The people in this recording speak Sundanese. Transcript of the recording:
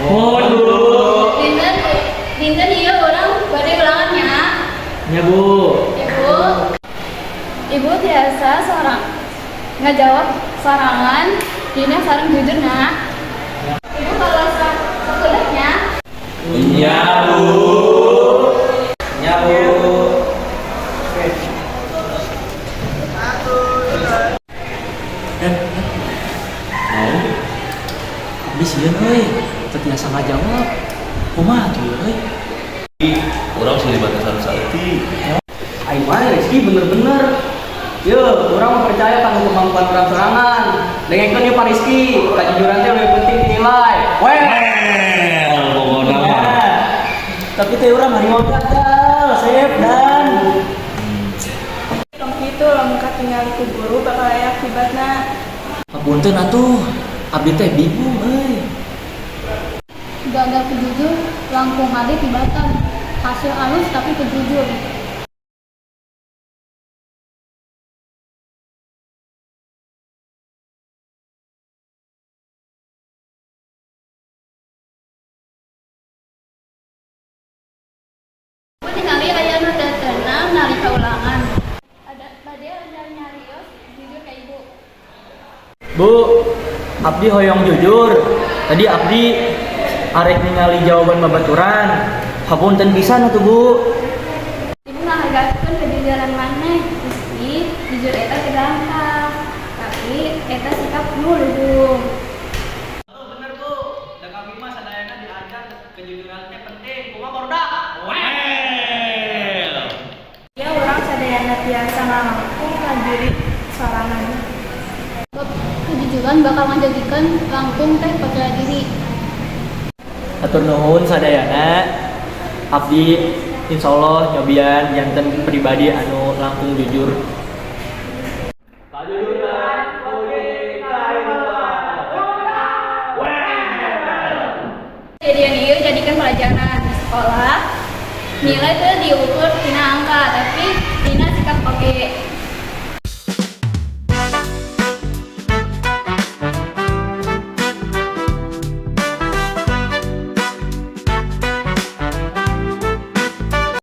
Mohon, Bu. Dinten dinten ieu urang bade ulangan nya. Nya, Bu. Ibu, Ibu biasa seorang ngajawab sorangan dina sareng jujur na. Ibu kalau sakulahnya. Iya, Bu. Nya, Bu. Dan mau abdi sieun euy, teu tiasa ngajawab. Kumaha tuh euy? Urang sih dibatasan saeutik. Aing mah Rizky bener-bener. Ye, urang percaya kana kemampuan urang sorangan. Dengekeun ieu Pak Rizky, kejujuran teh lebih penting dinilai. Weh. Well, pokokna mah. Ya. Tapi teh urang harimau gagal, sep dan. Tong kitu, lamun katingali ku guru bakal aya akibatna. Hapunten atuh, abdi teh bingung euy. Gagal teu jujur langkung hade tibatan. Hasil alus tapi teu jujur. Ibu ningali aya nu teu tenang nalika ulangan. Ada bade ada nyarios jujur ka Ibu. Bu, abdi hoyong jujur. Tadi abdi arek ningali jawaban babaturan. Hapunten pisan atuh, Bu. Ibu ngahargakeun kejujuran maneh, meski jujur eta teu gampang. Tapi eta sikap nu luhur. Bener, Bu. Da kami mah sadayana diajar kejujuran teh penting. Kumaha barudak? Well. Ya, urang sadayana tiasa ngalangkung mandiri sorangan. Bab kejujuran bakal ngajadikeun langkung teh percaya diri. Hatur nuhun sadayana. Abdi insyaallah nyobian janten pribadi anu langkung jujur. Kajujuran kunci kahirupan. Kejadian ieu jadikan pelajaran di sekolah. Nilai teu diukur tina angka, tapi tina sikap oge.